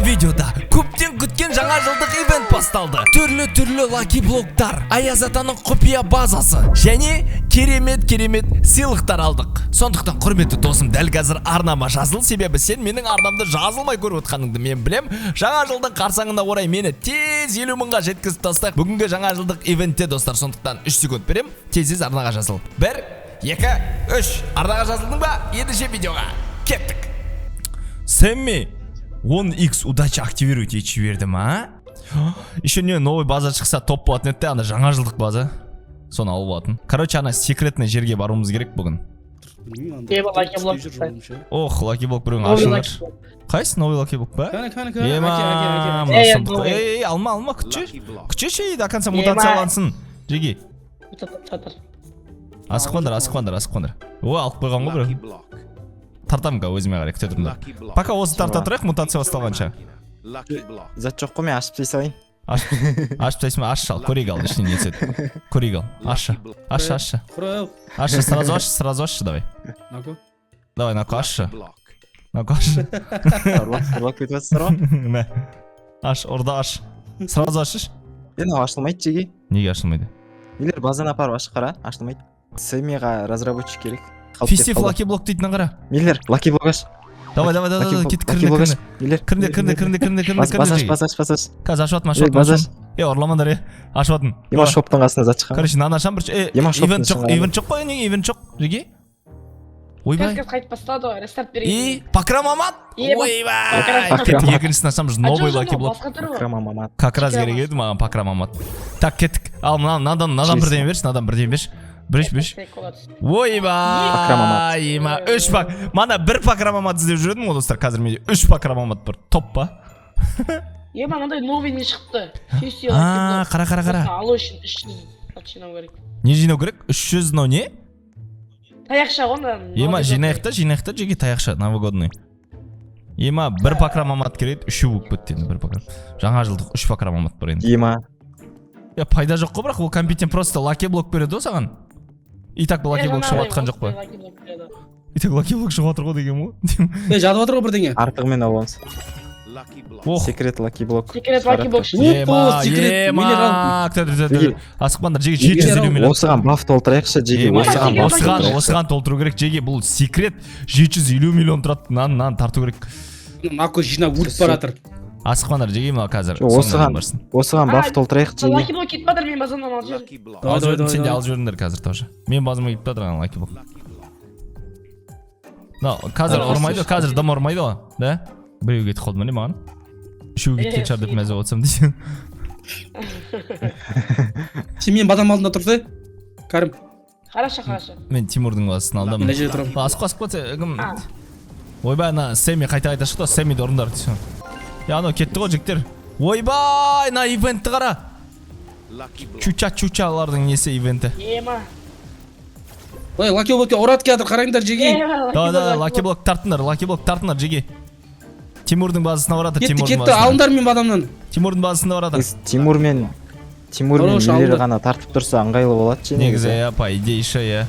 Видеода көптен күткен жаңа жылдық ивент басталды. Түрлі-түрлі лаки блоктар, Аяз атаның құпия базасы және керемет-керемет сыйлықтар алдық. Сондықтан, құрметті досым, дәл қазір арнама жазыл, себебі сен менің арнамды жазылмай көріп отқаныңды мен білем. Жаңа жылдың қарсаңына орай мені тез 50 мыңға жеткізіп тастайық бүгінгі жаңа жылдық ивентте, достар. Сондықтан 3 секунд берем, тез-тез арнаға жазыл. 1, 2, 3. Арнаға жазылдың ба? Ендеше видеоға кеттік. Сэмми 10x удача активировать етіп жіберді ма? Еще не новый база шықса, топ болатын еді де, ана жаңа жылдық база. Соны алып алатын. Короче, ана секретный жерге баруымыз керек бүгін. Білмеймін, анда Ебал, лаки блок жүр шықты. жолым. Ох, лаки блок біреуін Новый ашыңдаршы. лаки блок. Қайсы новый лаки блок па? Кәне, кәне, кәне, Ема, әке, әке, әке. мына Ей, сұмдық. новый. Ей, алма, алма, күтші. Күтші, до конца Ема. мутациялансын. Жеги. Тұр, тұр, тұр. Асықпаңдар, асықпаңдар, асықпаңдар. Ой, алып қойған ғой біреу. Тартамын ка өзіме қарай, күте тұрыңдар. Пока осы тарта тұрайық, мутация басталғанша. Зат жоқ қой, мен ашып тастай салайын. Ашып, ашып тастайсың ба? Ашшы, ал, көрейік, ал, ішіне не түседі. Көрейік, ал. Ашшы. Ашшы, ашшы. Құры. Ашшы, сразу ашшы, сразу ашшы, давай. Нако. Давай, нако, ашшы. Нако, ашшы. Ұрлап, ұрлап кетіп жатсыздар ғой. Мә. Аш, ұрда аш. Сразу ашшы. Е, мынау ашылмайды, жеге. Неге ашылмайды? Нелер, базаны апарып ашып қара, ашылмайды. Сэмиға разработчик керек. Қалып кетіп Фестив қалды. лаки блок дейтін, қара. Миллер, лаки блок аш. Давай, давай, давай, Лаки давай, блок, кет, лаки кіріңдер, блок аш. кіріңдер. Миллер. Кіріңдер, кіріңдер, кіріңдер, кіріңдер, кіріңдер, Бас, бас аш, кіріңдер. бас аш, бас аш. Қазір ашып жатырмын, ашып Ей, жатырмын. бас аш. Ашып жатырмын. Е, ұрламаңдар, е. Ашып жатырмын. Ема, шоптың қасына зат шыққан. Короче, мынаны ашамын бірінші. Е, Ема, шоптың ивент жоқ, ішін ивент жоқ қой, неге ивент жоқ? Жеге? Ойбай. Қазір қайтып бастады ғой, рестарт берген. И, Покрамамат. Ема. Ойбай. Покрам. Кеттік, екіншісін ашамыз. Новый лаки блок. Басқа түрі ғой. Крамамамат. Как раз Покрам. керек еді маған Покрамамат. Так, кеттік. Ал, мына мынадан мынадан Жейсің. бірдеме берші, мынадан бірдеме берші. Берші, берші. Ойбай, Покрамамат. ема, үш пак. Мана бір Покрамамат іздеп жүр едім ғой, достар. Қазір менде үш Покрамамат бар. Топ па? Ема, мынандай новый не шықты. Фестиваль. А, қара, қара, қара. Алу үшін 300 зат жинау керек. Не жинау керек? 300 мынау не? Таяқша ғой мына. Ема, жинайық та, жинайық та, жеке таяқша, новогодний. Ема, бір Покрамамат керек еді, үшеу болып кетті енді бір покрам. Жаңа жылдық үш Покрамамат бар енді. Ема. Я, пайда жоқ қой, бірақ ол компьютер просто лаки блок береді ғой саған. И так лаки блок шығып жатқан жоқ па? И так лаки блок шығып жатыр ғой деген ғой. Е, жатып жатыр ғой бірдеңе. Артығымен аламыз. Ох. Секрет лаки блок. Секрет лаки блок. Опа, Ема, секрет, ема. миллер алдым. Күтә тұр, күтә тұр. Жеге. Асықпаңдар, жеге, 750 миллион. Осыған баф толтырайықшы, жеге. Ема, Осыған баф осыған, толтырайықшы. осыған толтыру керек, жеге, бұл секрет 750 миллион тұрады, мынаны, мынаны тарту керек. Нако жинап өліп бара жатыр. Асықпаңдар, жеге, мына қазір. Жоқ, соңына осыған дейін барсын. Осыған баф толтырайық, жеге. Лаки блок кетіп жатыр, мен базамнан алып жібер. Давай, Алып давай, жібердім, сен де давай. алып жіберіңдер қазір тоже. Мен базыма кетіп жатыр ана лаки блок. Мынау қазір Ана, ұрмайды, қазір дым ұрмайды ғой, да? Біреу кетіп қалды ма, не маған? Үшеуі кеткен шығар деп мәз болып отырсам дейсің. Сен менің базам алдында тұрсай. Кәрім, Хорошо, хорошо. Мен Тимурдың базасының алдындамын. мына жерде тұрамын. Асықпа, асықпа, кім? А. Ойбай, ана Сэмми қайта қайта шықты, Сэммиді ұрыңдар дейсің. Я, анау кетті ғой, жігіттер. Ойбай, мына ивентті қара. Чуча чучалардың несі ивенті. Ема. Ой, лаки блокке ұрады келатыр, қараңдар, жеге. Ема, Давай, давай, лаки блок тартыңдар, лаки блок тартыңдар, жеге. Тимурдың базасына баратыр, Кетті, Тимурдың кетті, базасына. алыңдар мен базамнан. Тимурдың базасына баратыр. Біз Тимур мен Хорош, Миллер алды. ғана тартып тұрса, ыңғайлы болады ше. Негізі, иә, по идее ше, иә.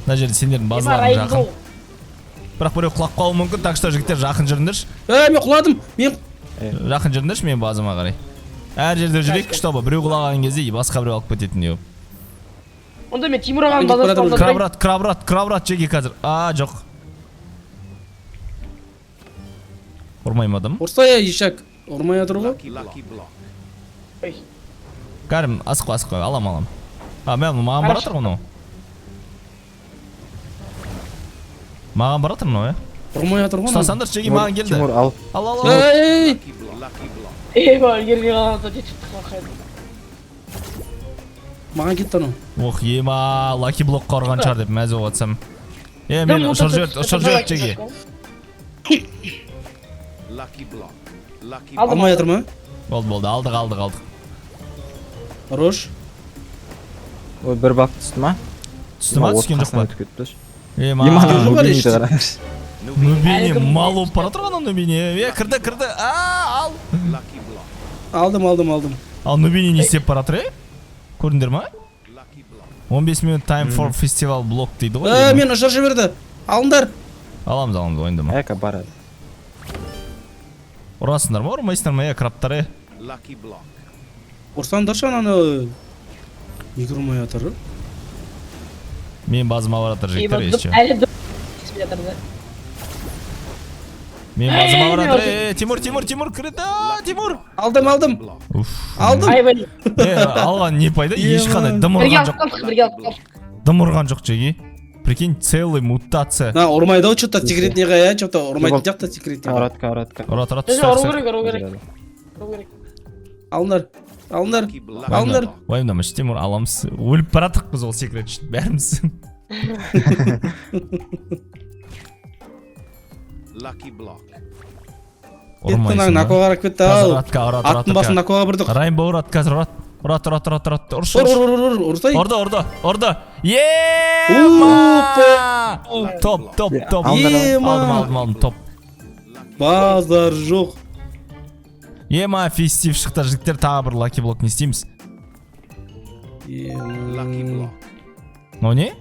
Мына жерде сендердің Ема, базаларың жақын. Райнбоу. Бірақ біреу құлап қалуы мүмкін, так что, жігіттер, жақын жүріңдерші. Е, мен құладым. Мен Жақын жүріңдерші менің базама қарай. Әр жерде жүрейік, чтобы біреу құлаған кезде басқа біреу алып кететін деп. Онда мен Тимур ағаның Кетіп бара базасына жатырмын. алдырайын. Крабрат, крабрат, крабрат, жеге қазір. А, жоқ. Ұрмай ма адам? Ұрса, е, ешак. Ұрмай жатыр ғой. Ой. Кәрім, асықпа, асықпа, алам, алам. А, мен маған бара Хорошо. жатыр ғой мынау. Маған бара жатыр мынау, иә? Ұрмай жатыр ғой. Ұстасаңдар, жеге, маған келді. Тимур, ал. Ал, ал, ал. Ей, Ема, үлгермей қалған жетіп қалған. маған кетті анау. Ох, ема, лаки блокқа ұрған шығар деп мәз болып жатсам. Е, мен ұшырып жіберді, ұшырып жіберді, жеге. Алдым. Алмай жатыр ма? Болды, болды, алдық, алдық, алдық. Хорош. Ой, бір баф түсті ма? Түсті ма, Ема, от түскен жоқ қасынан па? өтіп кетті. Ема, Ема, Жоқ бар Нубиниді ешті. қараңдаршы. Нубини Әлі кім- мал болып бара жатыр ғой анау Нубини. Е, кірді, кірді. А, ал. Алдым, алдым, алдым. Ал Нубини не істеп бара жатыр, е? Көрдіңдер ма? 15 минут time for festival блок дейді ғой. Е, мен ұшырып жіберді. Алыңдар. Аламыз, аламыз, ойындама. Әка барады. Ұрасыңдар ма, ұрмайсыңдар ма, е, крабтар, е? Ұрсаңдаршы ананы. Неге ұрмай жатыр? Мен базыма баратыр Ема, жігіттер, дым еще. Әлі дым тиіспей жатыр да. Мен базыма Ей, баратыр. не Е, Тимур, Тимур, Тимур, кірді, а, Тимур. Алдым, алдым. Уф. Алдым. Айбай. Е, алған не пайда? Ешқандай дым Бірге ұрған алып жоқ. қалдық, бірге алып қалдық. Дым ұрған жоқ, жеге. Прикинь, целый мутация. На, ұрмайды ау, что-то секретныйға, иә, что-то ұрмайтын жақта секретныйға. Ұрады, ұрады. Ұрады, ұрады, Даже ұста, ұру ұста. керек, ұру керек. Ұру керек. Алыңдар. Алыңдар. Алыңдар. Уайымдамашы, Тимур, аламыз. Өліп баратық біз ол секрет үшін, бәріміз. Кетті Ұрмайсың мына ба? накоға қарап кетті Қазір ау. ұрады, ұрады, Аттың ұрады. басын накоға бұрдық. Райнбо ұрады, қазір ұрады. Ұрады, ұрады, ұрады, ұрады. Ұршы, Ұр, ұршы. ұр, ұр, ұр, ұрсай. Ұрды, ұрды, ұрды. Ема! Топ, топ, топ. Алыңдар, Ема. Алдым, алдым, алдым, топ. Базар жоқ. Ема, фестив шықты, жігіттер, тағы бір лаки блок не істейміз? Ема. Мынау не?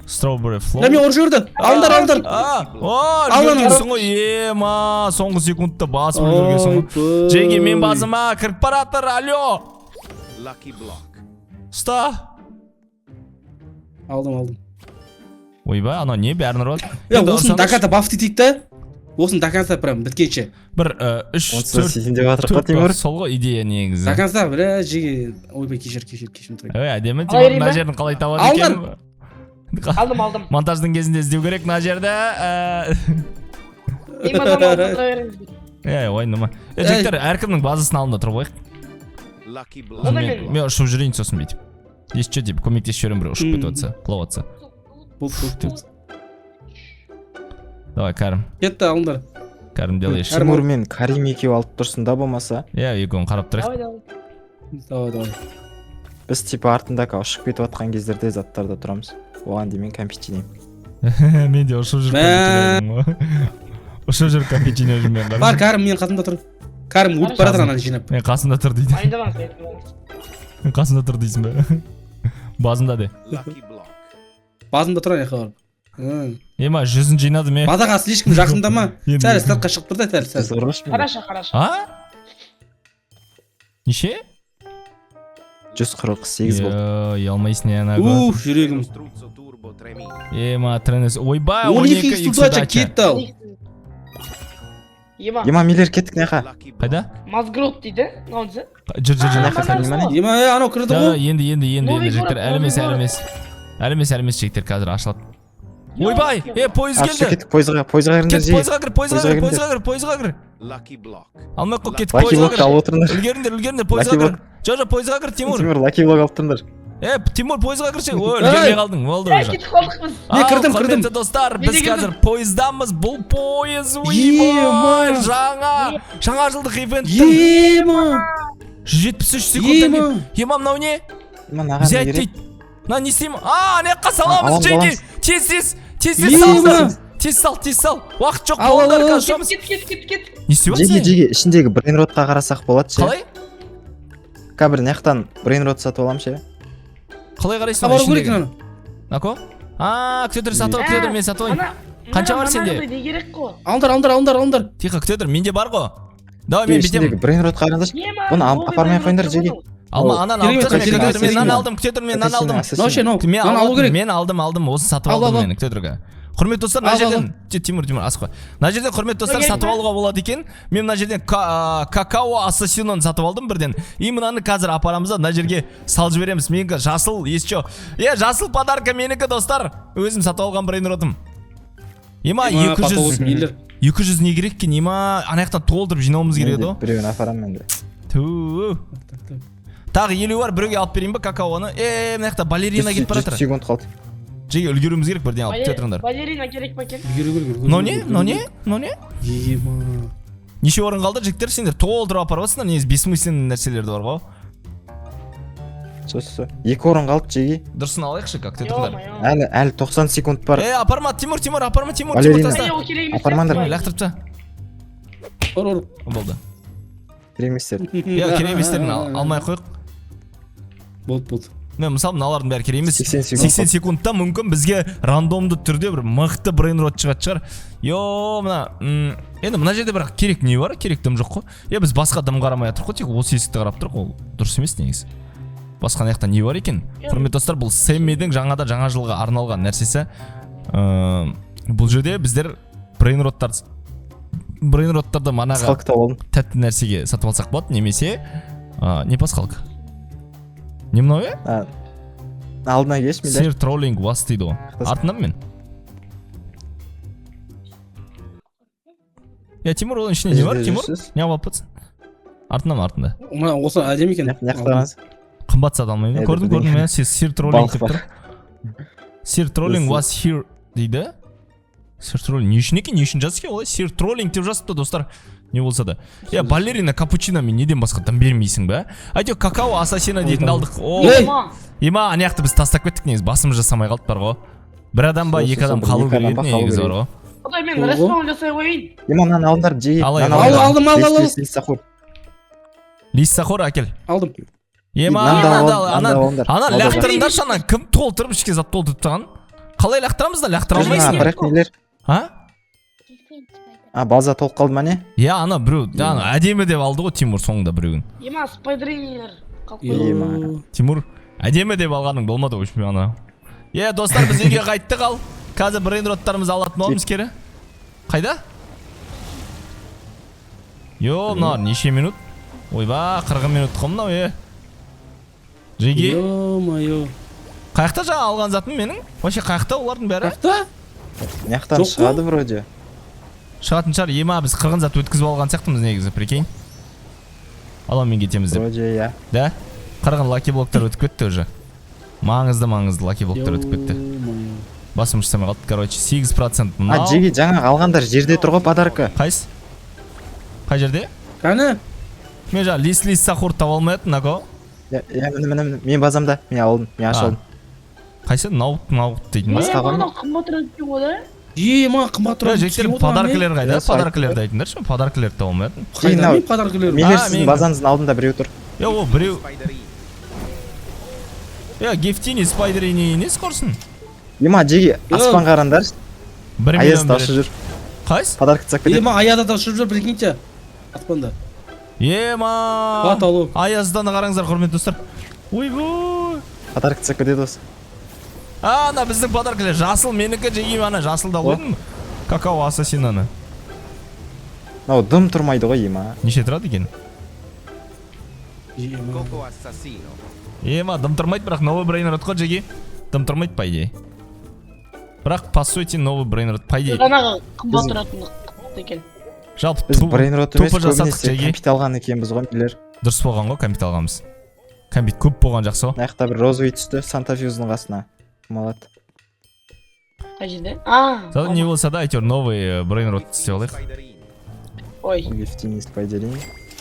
Strawberry flow. Мә, мен ұрып жіберді. Алыңдар, алыңдар. А, о, Ал аны. үлгергенсің ғой. Ема, соңғы секундта басып үлгергенсің ғой. Ойбай. Жеге, мен базыма кіріп баратыр, алло. Ұста. Алдым, алдым. Ойбай, анау не, бәрін ұрып жатыр. Я, Енді осыны ұрсаңдаршы. до конца баф етейік та. Осыны до конца прям біткенше. Бір, үш, Онсыз төрт, сен деп жатыр ғой, төрт Тимур. бар. Сол ғой идея негізі. До конца, бля, жеге. Ойбай, кешір, кешір, кешір. Тұра. Ой, әдемі, Ала Тимур, берейін мына ба? жерін қалай табады Алыңдар. екен? Алдым, алдым. Монтаждың кезінде іздеу керек мына жерді. Ема, адам алып отыра беріңіз. Е, уайымдама. Е, жігіттер, әркімнің базасының алдында тұрып алайық. Онда Мен, мен мен ұшып жүрейін сосын бүйтіп. Если что, деп көмектесіп жіберемін, біреу ұшып Мм. кетіп жатса, құлап жатса. Болды, болды, болды. Давай, Кәрім. Кетті, алыңдар. Кәрім, делаешь. Кәрім. Тимур мен Карим екеуі алып тұрсын да болмаса. Иә, екеуін қарап тұрайық. Давай, давай. Давай, давай. Біз типа артында ұшып кетіп жатқан кездерде заттарда тұрамыз. Оған дейін мен кәмпит жинаймын. Мен де ұшып жүріп Мә. кәмпит жинаймын ғой. Ұшып жүріп кәмпит жинап жүрмін мен. Бар, Кәрім менің қасымда тұр. Кәрім өліп бара жатыр ананы жинап. Мен қасымда тұр дейді. Уайымдамаңыз, уайымдамаңыз. Мен қасымда тұр дейсің бе? Базымда де. Базымда тұр ана жаққа барып. М. Ема, жүзін жинадым, е. Базаға слишком жақындама. Енді- Сәл сыртқа шығып тұр да, сәл, сәл. Сіз ұрғыш мен. Қарашы, қарашы. А? Неше? 148 болды. Е, ұялмайсың е, ана. Уф, жүрегім. Ема, тренес. Ойбай, 12 12 икс удача кетті ал. Ема, Ема, милер кеттік мына. Қайда? Мазгрот дейді. Мынау несі? Жүр, жүр, жүр. Мына жаққа немене? Ема, е, анау кірді Да, ғой. енді, енді, енді, Новый енді, жігіттер, город, әлі емес, новый әлі город. емес. Әлі емес, әлі емес, жігіттер, қазір ашылады. Ойбай, е, пойыз А, все, келді. кеттік пойызға, пойызға кіріңдер Кет, жеге. пойызға кір, пойызға Пойызға кір, пойызға кір, пойызға кір. Алмай ақ қой, кет, Лаки пойызға блокты кір. алып отырыңдар. Үлгеріңдер, үлгеріңдер, пойызға Лаки кір. блок. Жо, жо, пойызға кір, Тимур. Тимур, лаки блок алып тұрыңдар. Е, Тимур, пойызға кірші. Ой, үлгермей қалдың, болды Ей, уже. кетіп қалдық біз. Не, Ал, кірдім, құрметті кірдім. достар, Мен біз де кірдім. қазір пойыздамыз. Бұл пойыз, Ема. ойбай, жаңа, жаңа жылдық ивенттің Ема. 173 секундтан Ема. кейін. Ема, мынау не? Ема, мынаған не Взять керек? дейді. Мына не істеймін? А, ана жаққа саламыз, Аламыз, Джеки. аламыз. Тез, тез, тез, тез Ема. салыңдар. Тез сал, тез сал. Уақыт жоқ, Ал, ал, болыңдар, ал, қазір ал. ұшамыз. Кет, кет, кет, кет. Не істеп Жеге, жатсың? жеге, ішіндегі брейнротқа қарасақ болады ше. Қалай? Қазір мына жақтан брейнрот сатып аламын ше. Қалай қарайсың? Бару керек ішіндегі? ананы. Нако? А, күте тұр, сатып ал, күте тұр, мен сатып алайын. Ана, Қанша бар мына- сенде? мынандай не керек қой? Алыңдар, алыңдар, алыңдар, алыңдар. Тихо, күте тұр, менде бар ғой. Давай, мен Ішіндегі бүйтемін. брейнротқа қараңдаршы. Ема, Бұны новый апармай ақ қойыңдар, брейнрот жеге. ғой. Алма, Ол ананы керек алып емес, тұр, мен керек күте емес, тұр, мен керек мынаны емес. алдым, күте тұр, мен мынаны алдым. Мынау ше, мынау. Мен Мынаны алу алдым, керек. мен алдым, алдым, осыны сатып Ал, алдым ал, ал. мен, күте тұр. Құрметті достар, мына Ал, ал, жерден Тимур, Тимур, асықпа. Мына жерден құрметті достар Окей. сатып алуға болады екен. Мен мына жерден какао ассасиноны сатып алдым бірден. И мынаны қазір апарамыз да мына жерге салып жібереміз. Менікі жасыл, еще. Е, жасыл подарка менікі, достар. Өзім сатып алған брейнротым. Ема, Ема, потолок 200 миллер. 200 не керек екен? Ема, ана жақтан толтырып жинауымыз керек еді ғой. Біреуін апарамын мен де. Ту. Тағы 50 бар, біреуге алып берейін ба какаоны? Е, мына жақта балерина кетіп бара 100 жатыр. секунд қалды. Жеге үлгеруіміз керек, бірден алып Балер- күте тұрыңдар. Балерина керек па екен? Үлгеру керек, үлгеру Мынау не? керек, Мынау не? үлгеру Мынау не? керек. Ема. Неше орын қалды, жігіттер? Сендер толтырып апарып жатсыңдар, негізі бессмысленный нәрселерді бар ғой. Со, со, со. Екі орын қалды, жеге. Дұрысын алайықшы, как күте тұрыңдар. Ё-моё. Әлі 90 секунд бар. Е, апарма, Тимур, Тимур, апарма, Тимур, Тимур, Балерина. таста. Е, ол керек емес Апармаңдар. сияқты. Лақтырып таста. Ұр, ұр. Болды. Керек еместер. Иә, керек еместерін алмай ақ қояйық. Болды, болды. Мен мысалы, мыналардың бәрі керек емес. 80 секунд. 80 секундта мүмкін бізге рандомды түрде бір мықты брейнрот шығатын шығар. Йо, мына енді мына жерде бірақ керек не бар? Керек дым жоқ қой. Е, біз басқа дым қарамай жатырмық қой, тек осы есікті қарап тұрмық, ол дұрыс емес негізі. Басқа ана жақта не бар екен? Құрметті достар, бұл Сэммидің жаңадан жаңа жылға арналған нәрсесі. Бұл жерде біздер брейнроттарды манағы Пасхалка тауып алдым. тәтті нәрсеге сатып алсақ болады, немесе не пасхалка? Не мынау, е? А, алдына келші, Миллер. Сир троллинг вас дейді ғой. Қыз. Артынан мен. Я, Тимур, оның ішінде не бар, Жерде Тимур? жүрсіз. Не алып жатсың? Артында ма, артында? Мына осы әдемі екен. Мына жақта қараңыз. Қымбат зат алмаймын. Е, Көрдім, бірдеңе. көрдім, иә, сир троллинг Балық деп бар. тұр. Сир троллинг Осы. Was here дейді. Сир троллинг не үшін екен, не үшін жазды екен олай? Сир троллинг деп жазыпты, достар. Не болса да. Е, балерина капучино мен неден басқа дым бермейсің ба? Әйтеуір какао ассасина дейтінді алдық. О, Ей! Ема, ема, ана жақты біз тастап кеттік негізі, басымыз жасамай қалды бар ғой. Бір адам ба, Сол, екі сол, адам бір қалу екі адам керек ба еді қалу негізі керек. бар ғой. Құдай, мен Ого. респаун жасай қояйын. Ема, мынаны алыңдар, жей. Алайын, Мынаны алайын. алыңдар. Алдым, алдым, алдым. Лис, лис, сахур. Лис сахур әкел. Алдым. Ема, Мынаны да ана алып, да, мынаны ана да алыңдар. ана Мынаны да алыңдар. лақтырыңдаршы, ана кім толтырып, ішке зат толтырып тастаған? Қалай лақтырамыз да, лақтыра Мына алмайсың. апарайық, нелер? А? А, база толып қалды ма, не? Иә, ана біреу, ана әдемі деп алды ғой Тимур соңында біреуін. Ема, спайдеринилер қалып қойды. Ема. Тимур, әдемі деп алғаның болмады ғой общем ана. Е, достар, біз үйге қайттық ал. Қазір брейнроттарымызды алатын боламыз кері. Қайда? Йо, мыналар неше минут? Ойба, 40 минут қой мынау, е. Жеге, Ё-моё. қаяқта жаңа алған затым менің? Вообще қаяқта олардың бәрі? Қаяқта? Мына жақтан Жоқ қой. шығады вроде. Шығатын шығар. Ема, біз қырғын зат өткізіп алған сияқтымыз негізі, прикинь. Аламен кетеміз деп. Вроде, иә. Да? Қырғын лаки блоктар өтіп кетті уже. Маңызды маңызды лаки блоктар өтіп кетті. Ё-моё. Басым жасамай қалды. Короче, 8% А, мынау. жеге, жаңағы алғандар жерде тұр ғой подарка. Қайсы? Қай жерде? Кәні? Мен жаңа лис лис сахур таба алмай жатырмын, нако. Иә, иә, міне, міне, міне. Мен базамда. Мен алдым, мен ашып А. алдым. Қайсы? Наук наук дейтін ба? Басқа Е, бар ма? мынау қымбат тұрады екен ғой да. Ема, қымбат Е, тұрады. жігіттер, подаркілер қайда? Иә, сол Подаркілерді айтыңдаршы, подаркілерді таба алмай жатырмын. Қайда мен подаркілер? Миллер, А, сіздің мен- базаңыздың алдында біреу тұр. Е, ол біреу. Е, гефтини спайдерини несі құрсын? Ема, жеге, аспан қараңдаршы. 1 Аяз миллион да ұшып береді. жүр. Қайсы? Подарка тастап кетеді. Ема, аяда да ұшып жүр, прикиньте. Аспанда. Ема! Потолок. Аяздан қараңыздар, құрметті достар. Ойбой! Подарка тастап кетеді осы. А, ана біздің подаркілер жасыл менікі жегейм, ана жасылды алып едім. Какао ассасинаны. Мынау дым тұрмайды ғой, ема. Неше тұрады екен? Ема. Ема, дым тұрмайды, бірақ новый брейнрот қой, жеге. Дым тұрмайды, по идее. Бірақ, по сути, новый брейнрот, по идее. Жаңағы қымбат Біз- тұратын қымбат екен. Жалпы Біз брейнрот емес, тупо жасадық, көбінесе жеге. кәмпит алған екенбіз ғой, Миллер. Дұрыс болған ғой, кәмпит алғанбыз. Кәмпит көп болған жақсы ғой. Мына жақта бір розовый түсті Санта Фьюздің қасына. Кім алады? Қай жерде? А, Зато не болса да, әйтеуір новый брейнрот істеп алайық. Ой, Гефтини спайдерини.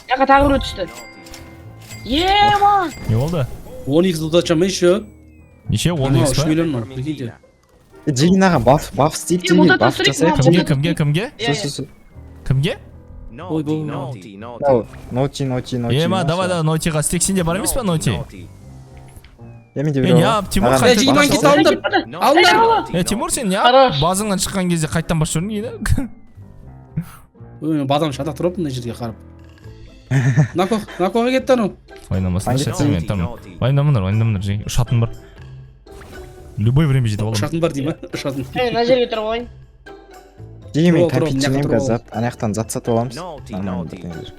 жаққа тағы біреу түсті. Ема! Не болды? 12 удача ма еще? Неше? 10 Мынау икс 3 па? миллион мынау, прикиньте. Жегін аға, баф, баф істейік, Е, жеге, мұнда баф түсірейік, жасайық. Кімге, мынау. кімге, кімге? Иә, Су, су, су. Кімге? Ой, бұл- Мынау, ноти, ноти, ноти. Ема, давай, давай, нотиға істейік. Сенде бар емес па ноти? Е, менде Е, біреу бар. неғып, Тимур Маған қайтадан Е, жиырма басып кетті, алды? алыңдар. Алыңдар. Е, Тимур, сен неғып Хорош. базыңнан шыққан кезде қайтадан басып жүрдің дейді? Ой, мен бадам шатақ тұрып мына жерге қарап. Нако, Накоға кетті анау. Уайымдамасыңдаршы, Бандит. мен там. Уайымдамаңдар, уайымдамаңдар, жеге. Ұшатын бар. Любой время жетіп аламын. Ұшатын бар дей ма? Ұшатын. Е, мына жерге тұрып алайын. Жеге, мен Тұрып ал, тұрып ал, кәмпит мына жаққа жинаймын тұрып ал. қазір зат. Ана жақтан зат сатып аламыз. Naughty, Нормально naughty. бірдеңелер.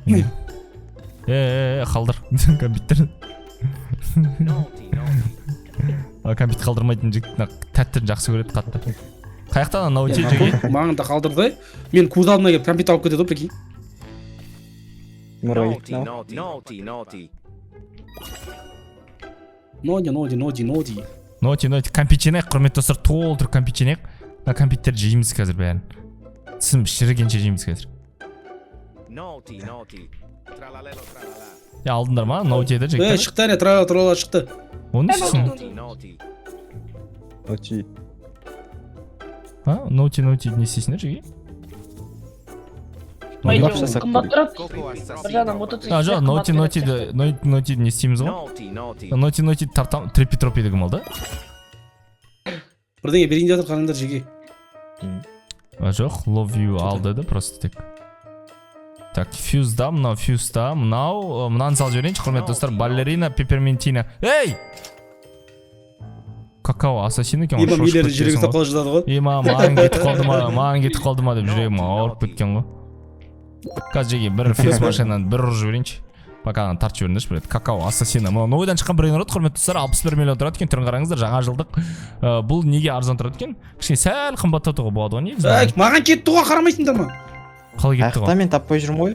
Е, е, е, қалдыр. Кәмпиттер. А, кәмпит қалдырмайтын жігіт мына тәттіні жақсы көреді қатты. Қаяқтан анау Е, жеге? Нако, маңында қалдырды. Мен көз алдыма келіп кәмпит алып кетеді ғой, прикинь. Тимурға кетті мынау. Ноди, ноди, ноди, ноди. Ноти, ноти, кәмпит жинайық, құрметті достар, толтырып кәмпит жинайық. Мына кәмпиттерді жейміз қазір бәрін. Тісім шірігенше жейміз қазір. Е, алдыңдар ма? Ноти еді Е, жігіттер. шықты әне, трала трала шықты. Оны не істейсің? Ноти. А, ноти, ноти не істейсіңдер, жеге? По идее, Ұрлап ол жасап қымбат көрейік. тұрады. Бір жағынан мутация А, жоқ, қымбат ноти береді нотиді сияқты. ноти не істейміз ғой? Ноти ноти тартам, трепи тропиді кім алды? Бірдеңе берейін деп жатыр, қараңдар жеке. А, жоқ, love you алды да просто тек. Так, фьюзда, мынау фьюзда, мынау, мынаны салып жіберейінші, құрметті достар, балерина пепперментина. Ей! Какао ассасин екен ғой, Ема шошып милердің жүрегі кеткенсің ұстап ғой. қала жаздады ғой. Ема, маған кетіп қалды ма, маған кетіп қалды ма деп жүрегім ауырып кеткен ғой. Қазір жеке бір фьюз машинаны бір ұрып жіберейінші. Пока аны тартып жіберіңдерші бір рет. Какао ассасина. Мынау новыйдан шыққан бір ұрады, құрметті достар, 61 миллион тұрады екен. Түрін қараңыздар, жаңа жылдық. Бұл неге арзан тұрады екен? Кішкене сәл қымбаттатуға болады ғой негізі. Әй, маған кетті ғой, қарамайсыңдар ма? Қалай кетті Аяқта ғой? мен таппай жүрмін ғой.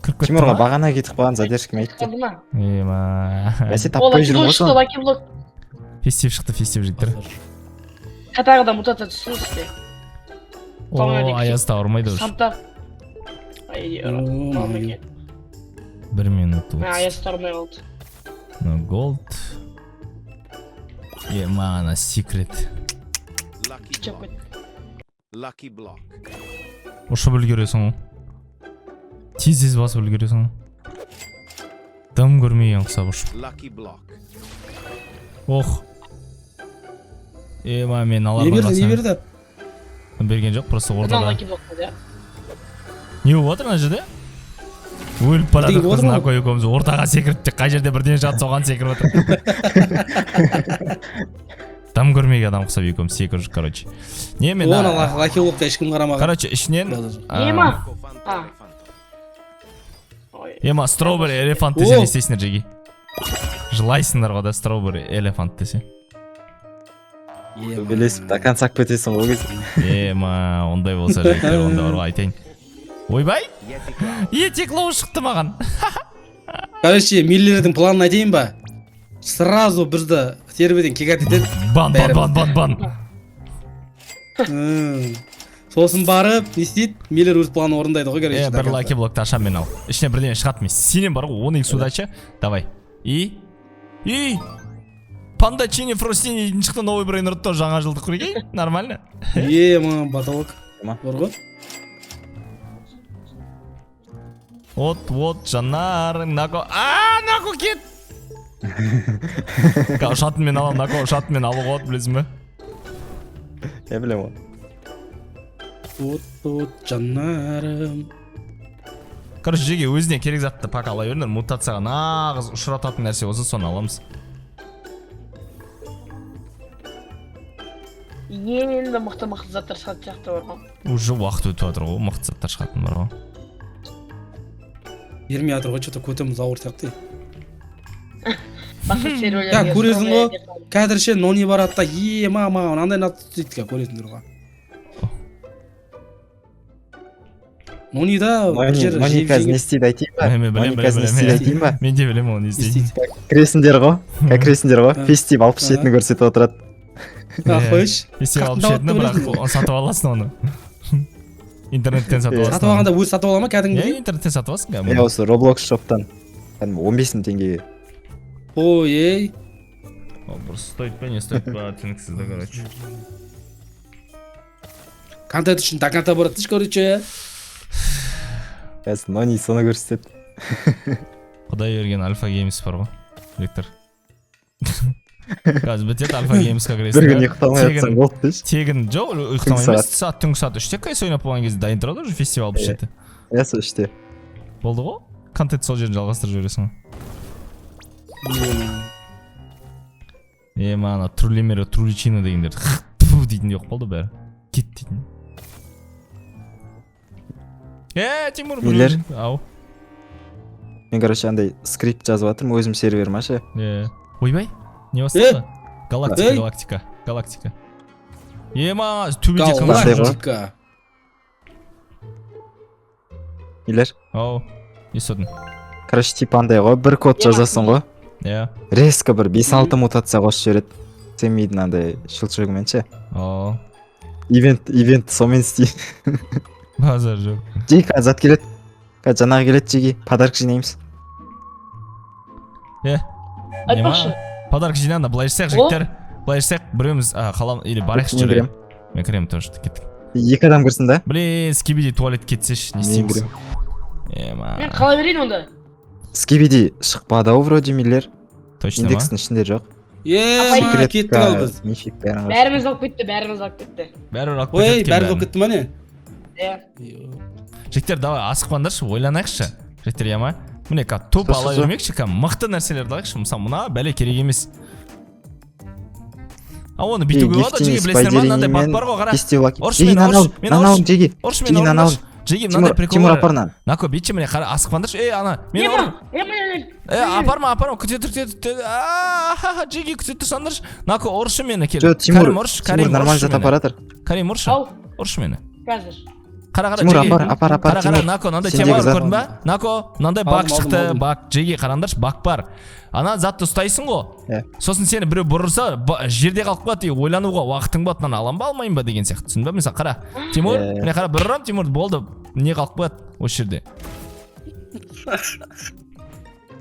Кіріп кетті Тимурға ма? бағана кетіп қалған задержкамен айтты. Қалды ма? Ема. Бәсе О, таппай лаки жүрмін блок ғой шықты, соны. лаки блок. Фестив шықты, фестив жігіттер. Тағы да мутация түсті үсте. О, аяз та ауырмайды уже. Санта. Ай, О, ұрады. 1 минут Мә, 30. аяз та ұрмай қалды. Мынау голд. Ема, ана секрет. Жеп кетті. Lucky block. Ұшып үлгересің ғой. Тез тез басып үлгересің ғой. Дым көрмеген құсап ұшып. Lucky block. Ох. Ема, мен Не алардың берді, не қасына- берді? Берген жоқ, просто Мынау ортада. лаки блок болды, иә. Не болып жатыр ана жерде? Өліп бара Бірдеңе жатыр болып қыз жатыр ғой. Нако екеуміз ортаға секіріп те қай жерде бірдеңе жатса соған секіріп жатыр. Дым көрмеген адам құсап екеуміз секіріп жүр, короче. Не мен О, ана лаки блокқа ешкім қарамаған. Короче, ішінен Базар. Ема. Cofanto А. elefanto. Ой. Ема, стробери элефант десе О! не істейсіңдер, жеги? Жылайсыңдар ғой да, стробери элефант десе. Ема. Төбелесіп до конца алып кетесің ғой ол кезде. Ема, ондай болса жігіттер, онда бар ғой айтайын. Ойбай, Yeti cloud. Йети клоу шықты маған. Короче, миллердің планын айтайын ба? Сразу бізді серверден кекат етеді. Бан, бан, бан, бан, бан. Сосын барып, не істейді? Миллер өз планын орындайды ғой, короче. Е, бір лаки блокты ашамын мен ал. Ішінен бірдеңе шығады мен. Сенен бар ғой, 10 икс удача. Давай. И? И? Панда Чини Фростини дейтін шықты новый брейнрот тоже жаңа жылдық прикинь? Нормально? Ема, потолок. Ема. Бар ғой. От, от, жанар, Нако. А, Нако кет! Ка, ұшатын мен аламын, Нако, ұшатын мен алуға болады, білесің бе? Я білемін ғой. От, от, жанарым. Короче, жеке өзіне керек затты пока ала беріңдер. Мутацияға нағыз ұшырататын нәрсе болса, соны аламыз. Енді мықты мықты заттар шығатын сияқты бар ғой. Уже уақыт өтіп жатыр ғой, мықты заттар шығатын бар ғой. Бермей жатыр ғой, что-то көтіміз ауыр сияқты. Басқа серверлерге Я, көресің ғой. стробери Қазір ше нони барады да, ема, маған мынандай надо дейді, көресіңдер ғой. Нони да бір Нони, жер Нони жеп қазір не жеңіп істейді айтайын ба? Мен білемін, Нони қазір не білемін, істейді білемін. айтайын ба? Мен де білемін оны не не істейтінін. істейді. Кіресіңдер ғой, кіресіңдер ғой. А. Фестив 67-ні көрсетіп отырады. А, қойшы. Фестив Қақтың 67-ні, дауытты бірақ білесің оны сатып аласың оны. Интернеттен сатып Иә. аласың. Сатып алғанда өзі сатып ала ма Иә, кәдімгідей? интернеттен сатып аласың Иә, кәдімгі. осы Roblox шоптан. Кәдімгі 15 мың теңгеге. Ой, ей. Ол бір стоит па, не стоит па, түсініксіз да, короче. Контент үшін до конца барады дейші, короче. Қазір Нони соны көрсетеді. Құдай берген Альфа Геймс бар ғой, Виктор. Қазір бітеді Альфа Геймсқа кіресің. Бір күн да, ұйықтамай жатсаң болды дейші. Тегін, жоқ, ұйықтамай Түнгі емес, сағат түнгі сағат 3-те кайсы ойнап болған кезде дайын тұрады уже фестиваль Иә. 67. Иә, сол үште. Болды ғой? Контент сол жерін жалғастырып жібересің ғой. Ема, ана трулемера, труличина дегендер. Тфу дейтін жоқ болды бәрі. Кет дейтін. Е, Тимур, Нелер? біреу- Ау. Мен, короче, андай скрипт жазып жатырмын өзім серверіме ше. Е. Ойбай, не басталды? Галактика, Ей! галактика, галактика. Ема, төбеде кім Қандай жүр? ғой? Галактика. Нелер? Ау, естідім. Короче, типа андай ғой, бір код жазасың ғой. Иә. Резко бір 5-6 мутация қосып жібереді. Семейдің андай щелчогымен ше. Ау, Ивент, ивент сонымен істей. базар жоқ. Жеги қазір зат келеді. Қазір жаңағы келеді жеги, подарок жинаймыз. Е, Айтпақшы, подарок жинағанда былай жасайық, О! жігіттер. Былай жасайық, біреуміз қалам или барайықшы Мен жүре. кіремін. Мен кіремін тоже, кеттік. Екі адам кірсін да. Блин, скибиди туалет кетсеші, не Мен істейміз? кіремін. Ема. Мен қала берейін онда. Скибиди шықпады ау вроде, Миллер. Точно ма? Индекстің ішінде жоқ. Ема, кеттік ал біз. Мифик, бәрін. Бәріміз алып кетті, бәріміз алып кетті. Бәрібір алып Ой, кетеді екен бәрі бәрін. болып кетті ма, не? Иә. Жігіттер, давай асықпаңдаршы, ойланайықшы. Жігіттер, иә ма? Міне, қазір топ Со, ала со, со. бермекші, кәдімгі мықты нәрселерді алайықшы. Мысалы, мына бәле керек емес. А оны бүйтуге болады, жеге, білесіңдер ма, мынандай баг бар ғой, қара. Ұршы мені, ұршы, мені Мынаны ұршы. жеге. Ұршы мені, Жеге, мынаны ұрыңдаршы. Жеге, мынандай Тимур, прикол Тимур, бар. апар мынаны. Нако, бүйтші, міне, қара, асықпаңдаршы. Ей, ана, мені Ема, ұр. ема, Е, апарма, апарма, күте тұр, күте тұр. А, жеге, күте тұрсаңдаршы. Нако, ұршы мені, кел. Жоқ, Тимур, Карим, ұршы, Тимур Карим, нормально ұршы зат мені. апаратыр. Карим, ұршы. Ау, Ұршы мені. қазір. Қара, қара, Тимур, жеге. апар, апар, апар, Қара, қара, Тимур. Нако, мынандай Сендегі тема бар, зат. көрдің ба? Нако, мынандай баг Алдым, алдым, шықты, алдым. баг. Жеге, қараңдаршы, баг бар. Ана затты ұстайсың ғой. Иә. Сосын сені біреу бұрырса, жерде қалып қалады, и ойлануға уақытың болады, мынаны алам ба, алмайын ба деген сияқты. Түсіндің ба? Мысалы, қара. Тимур, Иә. міне қара, бір ұрам, Тимур, болды. Не қалып қояды осы жерде.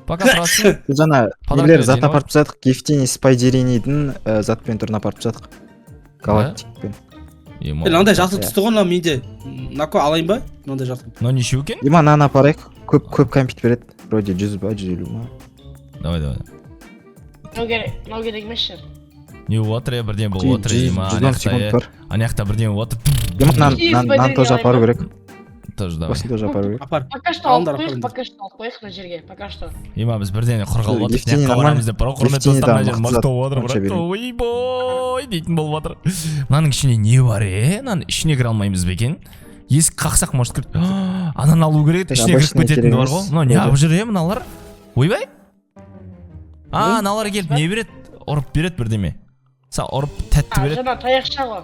Пока тұрасың. Біз жаңа Подарок нелер зат береді, апарып тастадық. Гефтини Спайдеринидің затпен түрін апарып тастадық. Галактикпен. Ема. Е, мынандай жасыл Иә. түсті ғой мынау менде. Нако, алайын ба? Мынандай жасыл. Мынау нешеу екен? Ема, мынаны апарайық. Көп көп кәмпит береді. Вроде 100 ба, 150 ма? Давай, давай. Мынау керек, мынау керек емес шығар. Не болып жатыр, е, бірдеңе болып жатыр, ема, 110 ана жақта, секунд е. бар. Ана жақта бірдеңе болып жатыр. Ема, мынаны Гефтини мынаны Спайдерини тоже апару алайын керек. Тоже давай. Осыны тоже апару керек. Апар. Пока что алып Алыңдар, қояйық, апарыңдар. пока что алып қояйық мына жерге, пока что. Ема, біз бірдеңе құр қалып жатырмыз. Гефтини Мына жаққа нормально. барамыз деп бар ғой, құрметті Гефтини достар, мына да жер мықты мықты зат. болып жатыр, Онша брат. берейін. Ойбой дейтін болып жатыр. Мынаның ішіне не бар, е? Мынаның ішіне кіре алмаймыз ба екен? Есік қақсақ, может, кіріп. Ананы алу керек еді, ішіне кіріп Обычный кететін керек бар ғой. емес. Мынау неғып жүр, е, мыналар? Ойбай? А, мыналар келіп не береді? Ұрып береді бірдеме. Са, ұрып тәтті А, береді. жаңа таяқша ғой.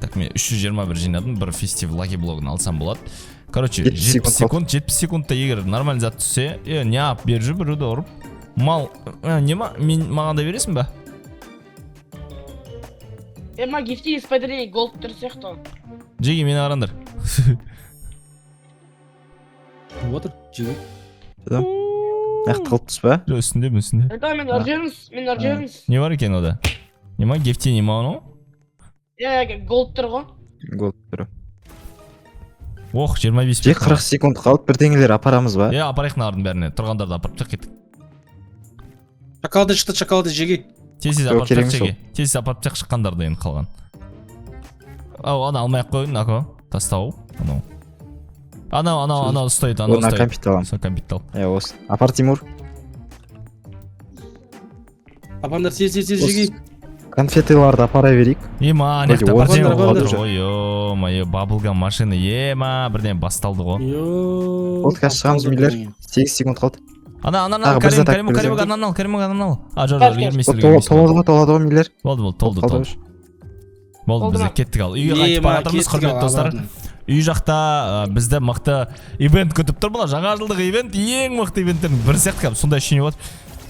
Так, мен 321 жинадым, бір фестив лаки блогын алсам болады. Короче, 70 70 секунд секунд, 70 секундта егер нормальный зат түссе, е, не алып беріп жүр біреуді ұрып. Мал, не ма, мен маған да бересің ба? Ема, Гефтини Спайдерини голд тұр сияқты ғой. Жеге, мені қараңдар. Отыр. Жеге. Мына тығылып түс па? Жоқ, үстінде, үстінде. Ата, мен ұрып жіберіңіз, мен ұрып жіберіңіз. Не бар екен ода? Не ма, Гефтини ма анау? Иә, голд тұр ғой. Голд түрі. Ох, 25 Же, 40 секунд қалды, бірдеңелер апарамыз ба? Е, апарайық мыналардың бәріне. Тұрғандарды апарып тастайық, кеттік. Шоколады шықты, шоколады, жеге. Тез тез Жоқ, апарып керек тастайық, емес. жеге. Тез тез апарып тастайық шыққандарды енді қалған. Ау, ана алмай ақ қой, Нако. Тастау. Анау. Анау, анау, анау ұстайды, анау Оны ұстайды. кәмпит аламын. Сол кәмпитті ал. Иә, осы. Апар, Тимур. Апарыңдар, тез, тез, тез, жеге. Конфетыларды апара берейік. Ема, ана Вроде жақта бірдеңе орын болып бар жатыр ғой. Ё-моё, баблгам машина. Ема, бірдеңе басталды ғой. Йо. Болды, қазір шығамыз, Миллер. 8 секунд қалды. Ана, ана, ана, Тағы бір Карим, зат Карим, алып Карим, келсең. ананы ал, Карим, ананы ал. А, жоқ, жоқ, Қазір, үлгермейсің, Толады үлгермейсің. ғой, толады ғой, Миллер. Болды, болды, толды, Қалды толды. уже. Болды, Болды біз ма? кеттік ал. Үйге қайтып бара жатырмыз, құрметті достар. Үй жақта бізді мықты ивент күтіп тұр. Мына жаңа жылдық ивент ең мықты ивенттердің бірі сияқты кәдімгі, сондай ощущение болады.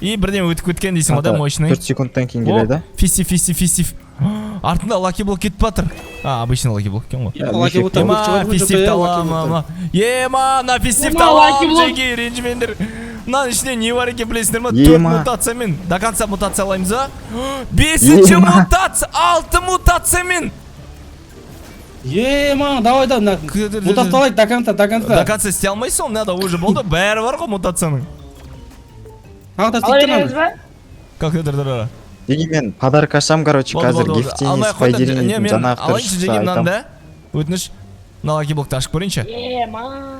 И бірдеңе өтіп кеткен дейсің ғой да, мощный. 4 секундтан кейін келеді. Фестив, фестив, фестив. Артында лаки блок кетіп жатыр. А, обычный лаки блок екен ғой. Лаки блоктар Ема, көп шығады ғой, фестивті жоқ, алам, лаки ама. Ема, мына фестивті Ема, лаки алам, блок. жеке, ренжімеңдер. Мынаның ішінде не бар екен білесіңдер ма? Төрт Ема. мутациямен. До конца мутациялаймыз а? Бесінші Ема. мутация, алты мутациямен. Ема, давай да, мына. Мутациялайық до конца, до конца. До конца істей алмайсың ғой, мынада уже болды, бәрі бар ғой мутацияның. Тағы да Ала істейік береміз мынаны. ба? Как это, да, Дегенмен подарок ашам, короче, Болды, қазір болды, болды. Гефтини Алмай ақ қой да, не, Спайдеринидің мен жаңағы түрі алайыншы шықса жеке мынаны айтамын. да. Өтініш. Мына лаки блокты ашып көрейінші. Ема.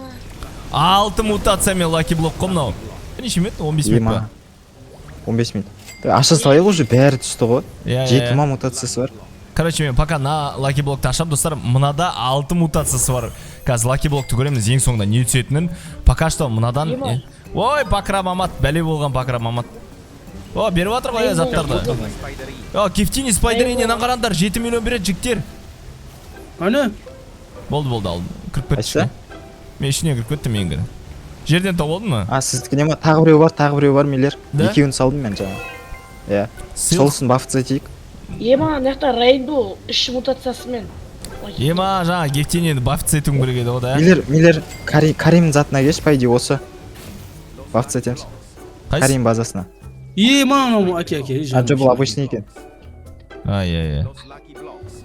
Алты мутациямен лаки блок қой мынау. Неше минут? 15 минут Ема. па? 15 минут. Аша салайық, уже бәрі түсті ғой. Иә, иә, Жеті иә. ма мутациясы бар. Короче, мен пока на лаки блокты ашамын, достар. Мынада алты мутациясы бар. Қазір лаки блокты көреміз ең соңында не түсетінін. Пока что мынадан. Ема. Ой, Бакрам Амат, бәле болған Бакрам Амат. О, беріп жатыр ғой иә, заттарды. О, Кефтини Спайдеринен қараңдар, 7 миллион береді жігіттер. Әне. Болды, болды, алдым. Кіріп кетті Қайсысы? ішіне. Мен ішіне кіріп кеттім мен кіріп. Жерден тауып алдың ба? А, сіздікі ма? Тағы біреу бар, тағы біреу бар, Миллер. Да? Екеуін салдым мен жаңа. Иә. Сыйлық. Солсын баф етейік. Ема, мына жақта Рейнбоу үш мутациясымен. Ема, жаңа Гефтинені баф етуім керек еді ғой да. Миллер, Миллер, Каримнің затына келші, по идее, осы. Баф етеміз. Қайсы? Карим базасына. Е, мынау, оке, оке. А, жоқ, бұл обычный екен. Ай, ай, ай. Los Lucky Blocks.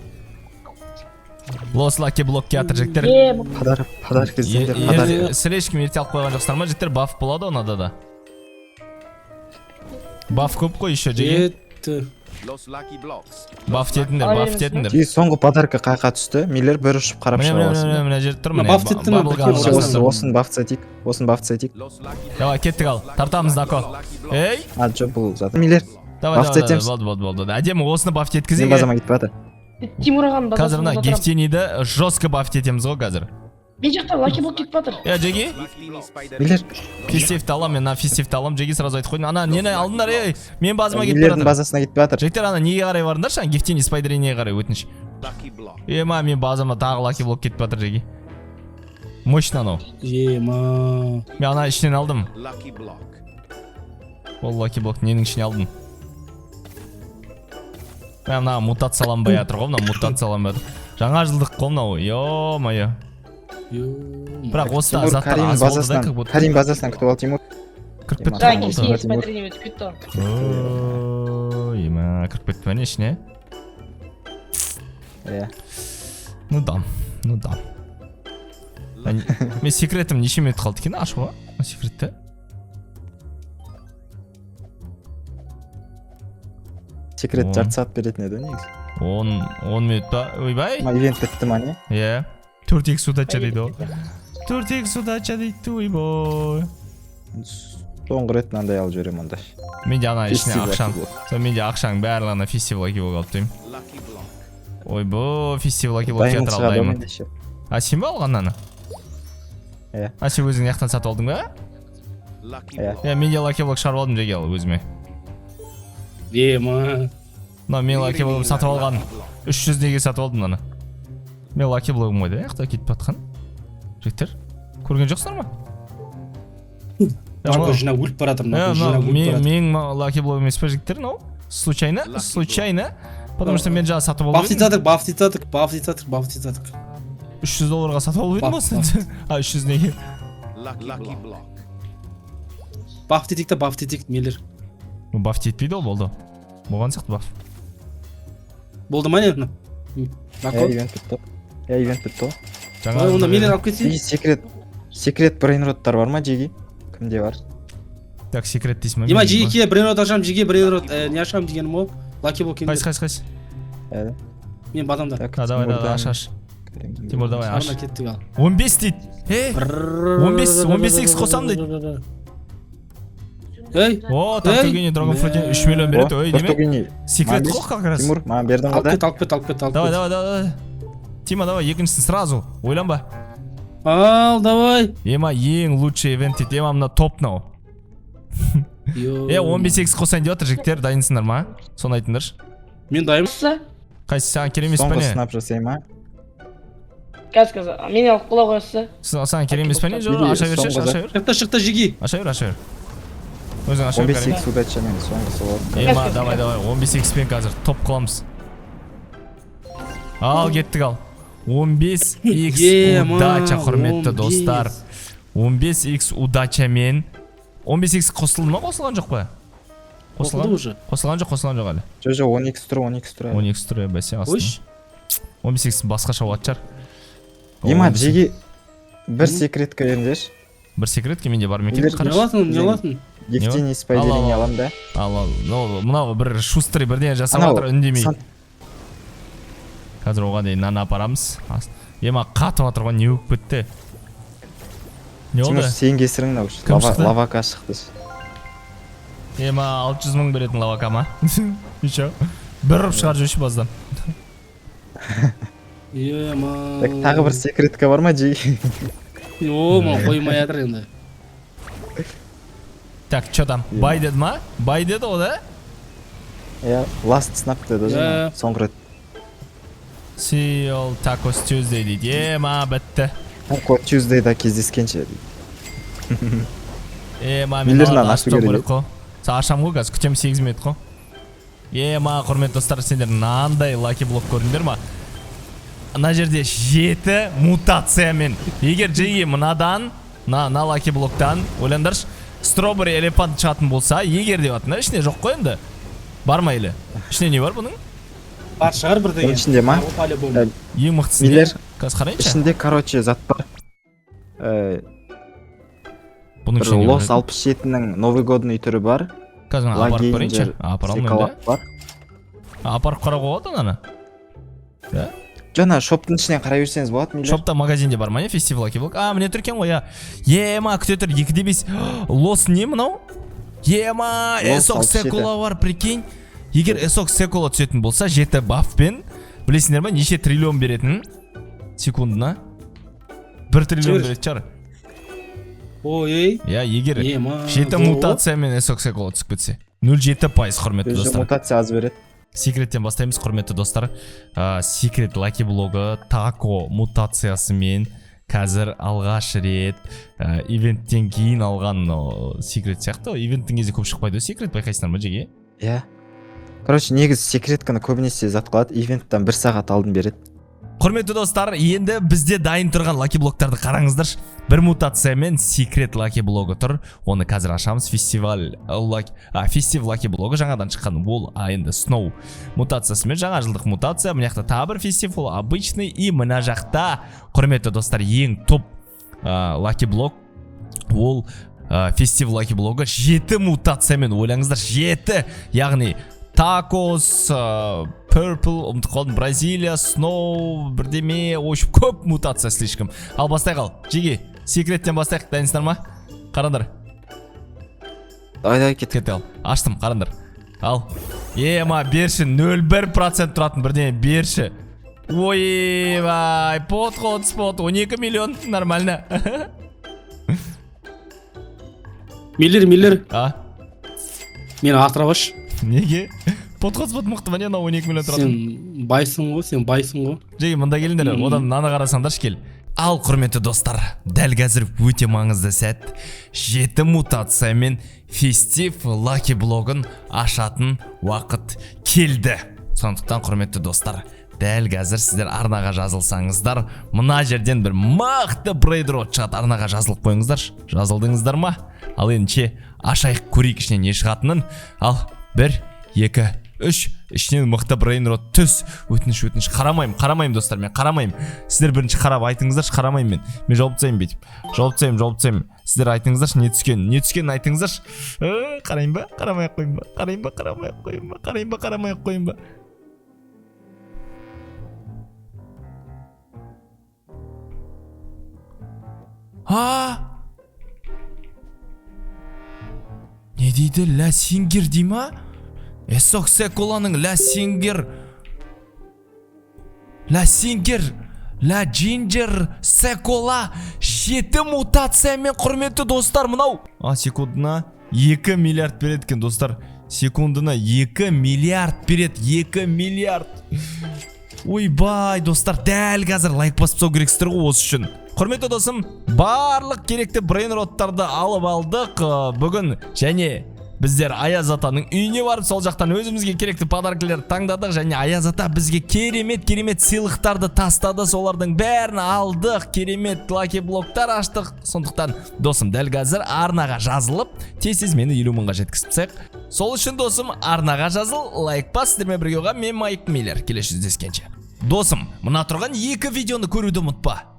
Лос лаки блок келатыр, жігіттер. Е, Подарок, подарок іздеңдер, подарок. Сілер ешкім ерте алып қойған жоқсыздар ма, жігіттер? Баф болады онада да. Баф көп қой еще, жеге. Жетті. Los Lucky Blocks. Баф тетіңдер, Ала баф береміз тетіңдер. И соңғы подарка қайқа түсті? Миллер бір ұшып қарап Міне, шыға міне, аласың міне, ба? мына жерде тұр, Мына міне. баф теттім, Бабл мына гам прикинь, қасында Осы, тұр. осын баф етейік, осын баф етейік. Los Lucky Давай, кеттік ал. Тартамыз, Нако. Ей, А, жоқ, бұл зат. Миллер, давай, Баф давай, давай, етеміз. болды, болды, болды. Әдемі осыны баф мен еткізейік. базама кетіп жатыр. Тимур ағаның Қазір мына базасында отырамын. Гефтениді жестко баф етеміз ғой қазір. Мен жақта лаки блок кетіп жатыр. Е, Джеги, Миллер, фестивті алам, мен мына фестивті алам, Джеги сразу айтып қойдым. Ана нені алдыңдар, ей, мен базыма кетіп Миллердің бара жатыр. базасына кетіп жатыр. Жігіттер, ана неге қарай барыңдаршы, ана Гефтени спайдеринеге қарай, өтініш. Lucky Block. Ема, мен базама тағы лаки блок кетіп жатыр, Джеги. Мощно анау. Ема. Мен ана ішінен алдым. Lucky Block. Ол лаки блок ненің ішіне алдым. Мә, мына мутацияланбай жатыр ғой, мына мутацияланбай жатыр. Жаңа жылдық қой мынау, ё-моё. Бірақ осыда Тимур, заттар Карим аз болды да, базасынан, как будто. Карим базасынан күтіп ал, Тимур. Кіріп кетті Да, ғой Гефтени болды. Тимур. спайдеріне өтіп кетті ғой. Ой, ема, кіріп кетті ма не ішіне? Иә. Ну да, ну да. Мен секретім неше минут қалды екен ашуға? Секретті? Секрет Он. жарты сағат беретін еді негізі. 10 минут па? Ойбай. Ма, ивент бітті ма не? Иә. 4x удача дейді ғой. 4x удача дейді, ойбой. Соңғы рет мынандай алып жіберемін онда. Менде ана ішіне Фестиваль ақшам. блок. Сол менде ақшаның барлығына фестиваль блок алып тастаймын. Lucky Block. Ойбой, фестиваль блок Даймонд театр шығады ғой алдаймын. менде ше. А сен бе алған аны? Иә. А сен өзің жақтан сатып алдың ба? Lucky Иә. Block. Иә, менде лаки блок шығарып алдым жеге ал өзіме. Ема. Мына мен лаки блогым сатып алған. 300 неге сатып алдым мынаны. Мен лаки блогым ғой да, жақта кетіп жатқан. Жігіттер, көрген жоқсыздар ма? Нарко жинап өліп бара жатыр, Ә, нарко мынау жинап өліп бара жатыр. менің лаки блогым емес па, жігіттер, мынау? Случайно, Lucky случайно. Потому что мен жаңа сатып алып Баф едім. жатыр, баф жатыр, баф жатыр, баф жатыр. 300 долларға сатып алып едім Баф, осыны. А, 300 неге? Lucky Block. Баф етейік та, баф етейік, Миллер. Баф етпейді ол, болды. Болған сияқты баф. Болды ма не? Иә, Нарко. ивент бітті. Иә, ивент бітті ғой. Жаңа Ой, онда Миллер алып кетсей. И секрет, секрет брейнроттар бар ма, Джеги? Кімде бар? Так, секрет дейсің ба? Ема, жеке брейнрот ашамын, жеке брейнрот, не ашамын дегенім ғой. Лаки блок Қайсы, енді. қайсы, қайсы? Иә. Мен бадамда. Так, А, давай, давай, Тимурдан- аш, аш. Тимур, давай, аш. Ана кеттік ал. 15 дейді. Е, 15 15x қосамын дейді. Ей, о, Тартугини Dragon Fruit 3 миллион береді, ой, деме. Тортугини. Секрет Маған қой как раз. Тимур, маған бердің ғой алып да? кет, алып кет, алып кет, алып Давай, кет. давай, давай. Тима, давай, екіншісін сразу. Ойланба. Ал, давай. Ема ең лучший ивент дейді. Ема мына топ мынау. Е, 15x қосайын деп жатыр, жігіттер, дайынсыңдар ма? Соны айтыңдаршы. Мен дайынмын. Қосса, Қайсы саған керек емес па Соңғы не? сынап жасай ма? қазір, қазір. Мені алып қола қойса. Саған керек емес па не? Жоқ, Или аша берші, соңғы аша бер. Шықты, шықты, жеги. Аша бер, аша бер. Өзің аша бер. 15x удачамен соңғысы болады. Ема, давай, давай, 15x пен қазір топ қыламыз. Ал, кеттік ал. 15x Ема, удача, құрметті 15. достар. 15x удачамен 15x қосылды ма, қосылған жоқ па? Қосылды уже. Қосылған жоқ, қосылған жоқ әлі. Жоқ, жоқ, 10x тұр, 10x тұр. әлі. 10x тұр, бәсе астында. Қойшы. 15x басқаша болатын шығар. Ема, Джеги, бір секретка беріңдерші. Бір секретке менде бар ма екен? Егер- Не Қарашы. аласың, не аласың? Евгений Спайдерине Ал, ал, аламын да. Ал, ал, мынау мынау бір шустрый бірдеңе жасап Анау, жатыр, үндемей. сан- Қазір оған дейін нан апарамыз. Ема қатып жатыр ғой, не болып кетті? Не Тимур, болды? сен кесірің мынау. Кім шықты? Лавака шықты. Ема 600 мың беретін лавака ма? Еще. Бір ұрып шығарып жіберші баздан. Ема. Так, тағы бір секретка бар ма, Джеги? О, маған қоймай жатыр енді. Так, че там? Бай деді ма? Бай деді ғой да? Иә, last snap деді Иә. жаңа. Соңғы рет. See you all tacos Tuesday дейді. Ема бітті. Taco Tuesday'да кездескенше дейді. Ема мен Миллер мынаны мынаны ашып ашу керек керек қой. Са ашамын ғой қазір, күтемін 8 минут қой. Ема, құрметті достар, сендер мынандай лаки блок көрдіңдер ма? Мына жерде 7 мутациямен. Егер Джеги мынадан, мына лаки блоктан, ойлаңдаршы, Strawberry Elephant шығатын болса, егер деп жатыр, ішінде жоқ қой енді. Бар ма или? Ішінде не бар бұның? Бар шығар бірдеңе. Оның ішінде ма? Бар ғой, по-любому. Ең мықтысы не? Миллер, Қазір қарайыншы. ішінде, короче, зат бар. Бұның Бір ішінде не бар Лос еді? 67-нің Новый годный түрі бар. Қазір мен апарып көрейінші. Лагейнджер Апара алмаймын да. Секалап бар. Апарып қарауға болады ананы. Жаңа шоптың ішінен қарай берсеңіз болады, Миллер. Шопта магазинде бар ма не? Фестиваль Lucky Block. А, міне тұр екен ғой, иә. Ема, күте тұр, 2-5. Лос не мынау? Ема, Лос Эсок 67. Секула бар, прикинь. Егер Эсок Секула түсетін болса, 7 бафпен, білесіңдер ма, неше триллион беретінін? Секундына. 1 триллион Жібер. беретін шығар. Ой, ей. Иә, егер Ема. 7 зор ғой. мутациямен Эсок Секула түсіп кетсе. 0,7%, құрметті Өзі достар. мутация аз береді. Секреттен бастаймыз, құрметті достар. Секрет Lucky блогы тако мутациясымен қазір алғаш рет ивенттен кейін алған секрет сияқты. Ивенттің кезде көп шықпайды ғой секрет, байқайсыңдар ма, жеге? Иә. Короче, негізі секретканы көбінесе зат қылады, ивенттен 1 сағат алдын береді. Құрметті достар, енді бізде дайын тұрған лаки блоктарды қараңыздаршы. Бір мутациямен секрет лаки блогы тұр. Оны қазір ашамыз. Фестиваль лаки, фестив лаки блогы жаңадан шыққан. Ол, енді сноу мутациясымен жаңа жылдық мутация. Мына жақта тағы бір фестив, ол обычный. И мына жақта, құрметті достар, ең топ лаки блок ол, фестив лаки блогы 7 мутациямен, ойлаңыздар, 7, яғни такос, purple, ұмытып қалдым, Бразилия, сноу, бірдеме, в общем, көп мутация слишком. Ал бастайық ал, жеге, секреттен бастайық, дайынсыздар ма? Қараңдар. Давай, давай, кеттік. Кет ал, аштым, қараңдар. Ал, ема, берші, 0,1% тұратын бірдеме, берші. Ойбай, подход, спот, 12 миллион, нормально. Миллер, Миллер, А? мені асырап аш. Неге? Подход спот мықты ма не, мынау 12 миллион тұратын? Сен байсың ғой, сен байсың ғой. Жеге, мында келіңдер, одан мынаны қарасаңдаршы, кел. Ал, құрметті достар, дәл қазір өте маңызды сәт. 7 мутациямен фестив лаки блогын ашатын уақыт келді. Сондықтан, құрметті достар, дәл қазір сіздер арнаға жазылсаңыздар, мына жерден бір мықты брейнрот шығады. Арнаға жазылып қойыңыздаршы. Жазылдыңыздар ма? Ал ендеше ашайық, көрейік ішінен не шығатынын. Ал, 1, 2, 3, ішінен мықты брейнрот түс. Өтініш, өтініш, қарамаймын, қарамаймын достар, мен қарамаймын. Сіздер бірінші қарап айтыңыздаршы, қарамаймын мен. Мен жауып тастаймын бүйтіп. Жауып тастаймын, жауып тастаймын. Сіздер айтыңыздаршы, не түскенін, не түскенін айтыңыздаршы. Қарайын ба, қарамай ақ қояйын ба, қарайын ба, қарамай ақ қояйын ба, қарайын ба, қарамай ақ қояйын ба. А? Не дейді? Ля Сингер дей ма? Эсок Секуланың Ля Сингер. Ля Сингер. Ля Джинджер Секула. 7 мутациямен, құрметті достар, мынау. А, секундына 2 миллиард береді екен, достар. Секундына 2 миллиард береді. 2 миллиард. Ойбай, достар, дәл қазір лайк басып тастау керексіздер ғой осы үшін. Құрметті досым, барлық керекті брейнроттарды алып алдық. Бүгін және біздер Аяз атаның үйіне барып, сол жақтан өзімізге керекті подаркілерді таңдадық. Және Аяз ата бізге керемет-керемет сыйлықтарды тастады. Солардың бәрін алдық, керемет лаки блоктар аштық. Сондықтан, досым, дәл қазір арнаға жазылып, тез-тез мені 50 мыңға жеткізіп тастайық. Сол үшін, досым, арнаға жазыл, лайк бас, сіздермен бірге болған мен Майк Миллер. Келесі жүздескенше. Досым, мына тұрған 2 видеоны көруді ұмытпа.